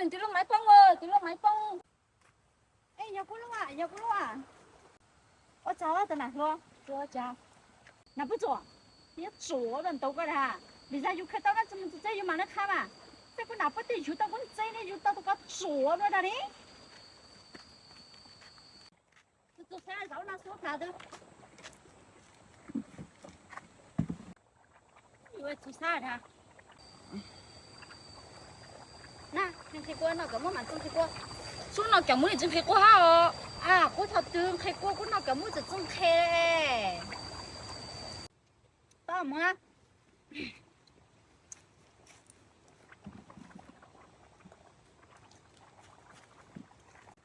Tus lub maiv poob, tus lub maiv poob. Es yog kuv lub, yog kuv lub. Ua cas tus nam hluas, ua cas nam puj tsuam, yuav tsuam ntawm koj dag. Vim yog yus khaws tau dab tsi mus txog txeb yus mam li qha mas. Txawm kuv nam puj tsuam yug tau kuv ntxeev ne, yug tau tus ko tsuam no dag li. Tus sab zaum no xub plas tus. Yuav tsis sab dag. Na, nqhis kua no kawm muab mam txo nqhis kua. Xub no kawm muab tsis txo nqhis kua hab os. A, kuv thaum twg nqhis kua kuv no kawm muab tsis txo nqhis. Tau mus.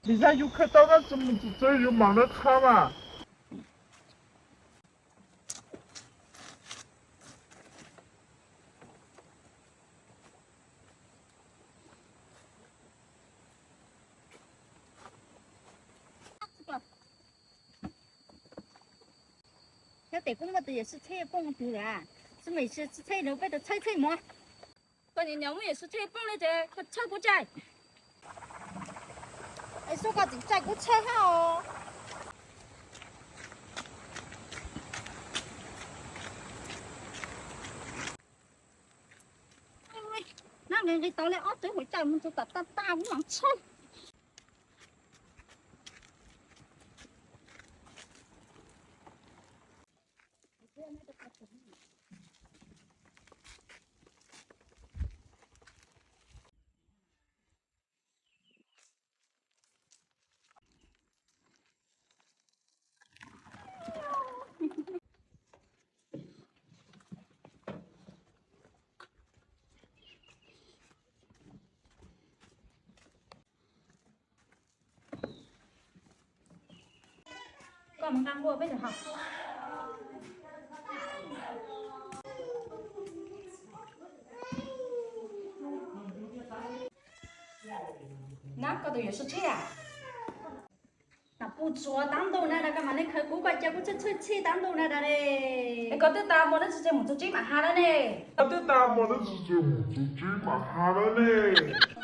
Vim yog yus khaws tau dab tsi mus txog txeb yus mam li qha mas. Nyob tes kuj muaj tus yawm sib txheeb poob tus lawm, xwb mas sib txheeb nrog peb tus txheeb txheeb mov. Koj niam nyob muaj yawm sib txheeb poob li ces koj txhawb kuv tsaij. Es xub koj tseem tsaij kuv txhawb hab os. Nab nqis nqis tau li ob tug huam cai mus txog tom tag tag kuv mam txhawb. Koj mus nqa nqua peb tus hau. Nab koj tus yuav sib txheeb a? Nam puj tsuam, tab ntuj na dag koj mam li khaws kuv, koj cia kuv txhawj txhawj txhij tab ntuj na dag ne. Es koj twb tas mus dab tsi ces mus txog tsev mam has dab ne. Koj twb tas mus dab tsi ces mus txog tsev mam has dab ne.